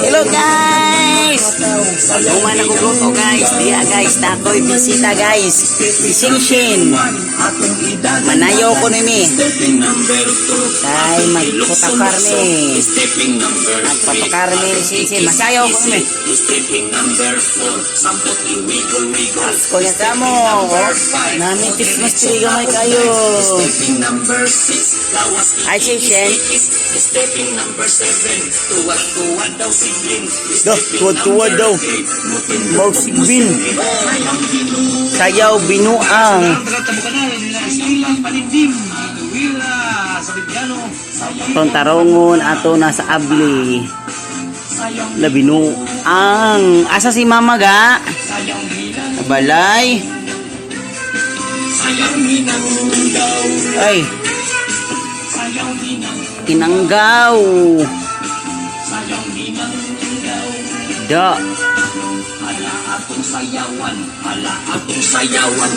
Hello, guys! Human ako luto, guys. Diya, guys, takoy bisita, guys. Si Shinshin. Manayo ko ni mi. Kay magputakar mi. Magpatukar mi ni Shinshin. Masayaw ko ni mi. Pasko niya sa mo. Nami Christmas tree gamay kayo. Ay, Shinshin. Do, tuwad-tuwad daw. Baw sigbin. Sayaw binuang. Atong tarongon ato na sa abli. Labinuang. Asa si mama ga? Balay. Ay. Tinanggaw. Da.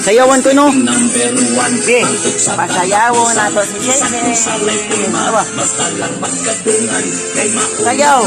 Sayawan ko, no? Sige, pasayawon nato si Shenshen. Aba. Sayaw.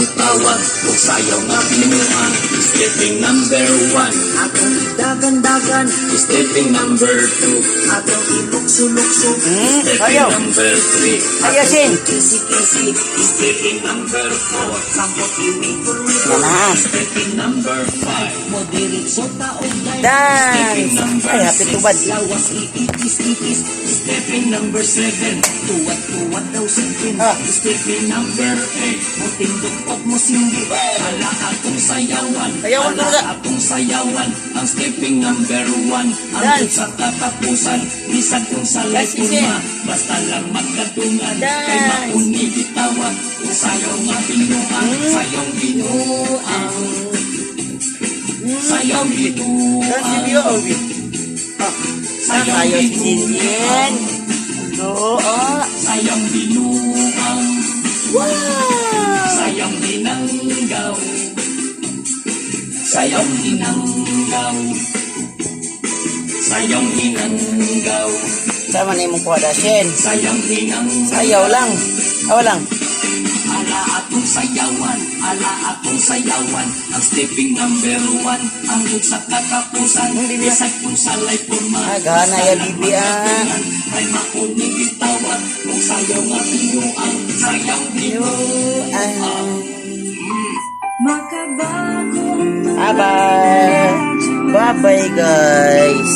Stepping number 1, Atong dagan-dagan, stepping number 2, atong ilukso-lukso, stepping Sayaw. number 3, Sayaw, Shin. Kisi-kisi, stepping number 4, samot iwigol-wigol, Yan na. stepping number 5, mo diretso taog day, Dance. Ay, happy tubad. Lawas iikis-ikis, stepping number 7, tuwad-tuwad daw sigbin, Ah. stepping number 8, mo tindog og mo sindi, ala atong sayawan, Sayawan ala talaga. Atong sayawan, ang stepping number 1, ang Dance. sa katapusan, bisan kung sa Dance, Shin. forma, basta lang magkadungan, kay Dance. mauni gitawag, kung sayaw nga binuang, sayaw binuang, sayaw binuang, Dance si Bio, Obi. Sayaw Sayaw si binuang, Shinshin. Do, ah. Sayang binuang, Wow! Sayang binanggaw, sayang binanggaw, sayang binanggaw, Sama na imong kuha da, Shin. Sayang binanggaw. Sayaw lang. Awa lang. Ala atong sayawan, ala atong sayawan, ang stepping number 1, ang sa katapusan, Hindi biya. bisag kung salay porma, Ah, gana ya, bibi, ah. Kay mauni gitawag, kung sayaw nga binuang, sayang binuang. Bye-bye. Bye-bye, guys.